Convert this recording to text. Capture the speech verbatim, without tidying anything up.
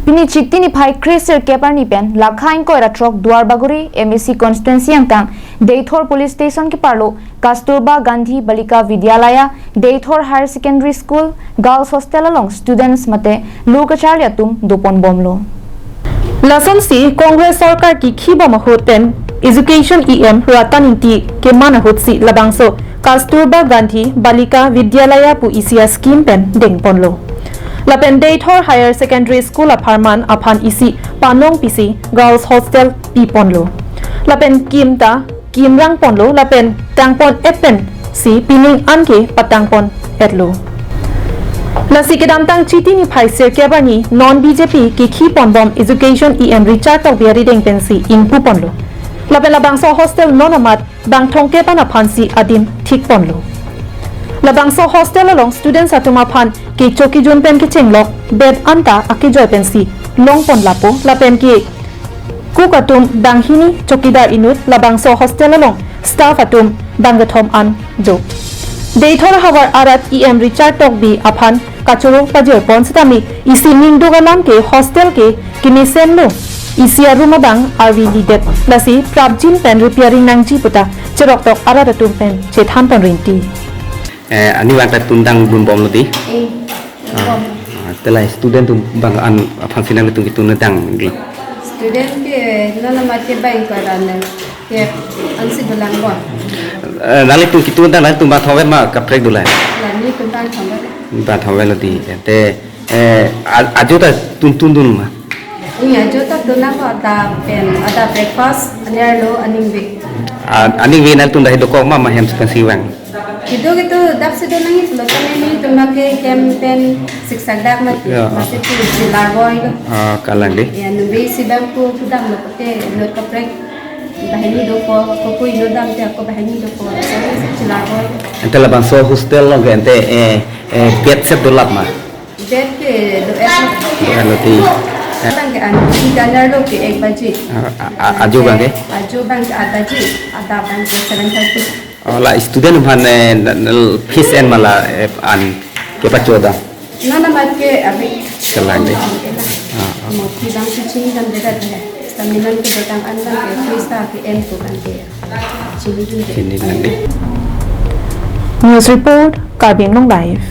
Pini Chiti niphai kre sirkep arni pen lakha ingkoi ra throk Duarbagori M A C constituency angkang Deithor Police Station keparlo Kasturba Gandhi Balika Vidyalaya, Deithor Higher Secondary School, Girls Hostel along students mate lo kacharli atum doponbomlo. Lasonsi Congress sorkar kikhi bom ahut pen Education E M Ratan Engti keman ahutsi labangso Kasturba Gandhi Balika Vidyalaya pu isi a-scheme pen dengponlo. Lapen Deithor Higher Secondary School apharman aphan isi panong pisi Girls Hostel piponlo. Lapen kim ta kimrangponlo lapen tangpon-et pensi pining anke patangpon-etlo. Lasi kedamtang Chiti niphai sirkep arni non B J P kikhiponbom Education E M Richard Tokbi arideng pensi ingpuponlo. Lapen labangso hostel non amat bang thomkep an aphansi adim thikponlo. Labangso hostel along students atum aphan ke chokijun pen kechenglok bed anta akejoi pensi longpon lapo lapen ke cook atum banghini, chowkidar inut, labangso hostel along staff atum bangkethom an jo. Deithor havar arat E M Richard Tokbi aphan kachoro pajirpon setame isi ningduk alam ke hostel ke kemesenlo, isi a-room abang arvi lidet. Lasi prapjin pen repairing nangji puta cheroktok arat atum pen chethanpon rinti. Eh, ani vang ta tundang dunbomlo di. Eh, ah, ah, te la student atum bang an aphansi nanglitum ketun danglo. Student ke non amat ke bang koran ke ansi dolang bo. Eh, nanglitum ketun dang, nanglitum bang thomver ma kaprek dolang. Lani tum bang thomver. Bang thomverlo di. Te, eh, a-, ajo ta tuntun dun ma. Ini ajo ta tun nang bo, adap pen, adap breakfast, anerlo aningve. Ah, aningve nanglitum dak dokok ma, ma hem sekan siwang. Kedo kedo dap si do nangji pulo tame nelitum ke hem pen siksak dak ma. Ya. Masi tu chilar boi lo. Ah, kalang di. Ya, ningve si bang ku kudam lo, kote inut kaprek banghini dopo, koko inut dam te ako banghini dopo. Masi chilar boi. Ante labangso hostel along ke ante, eh, eh, bed set dolap ma. Bed ke do-et lo. Do-et lo di. Bang ke an, si anerlo ke ek baji. Ah, ah, ah, ajo bang ke? Ajo bang ke aat baji, adap bang ke seven thirty. Oh, la student aphan, eh, na, na, fees en ma la, eh, an kepachoda. Non amat ke abi. Kalang di. Ah, ah. Mo ki bang si chini dam deda deda. Stamina ke dotang an bang ke fees ta ke en ko bang ke. Chini dam deda. Chini dam di. News report, Karbi Anglong Live.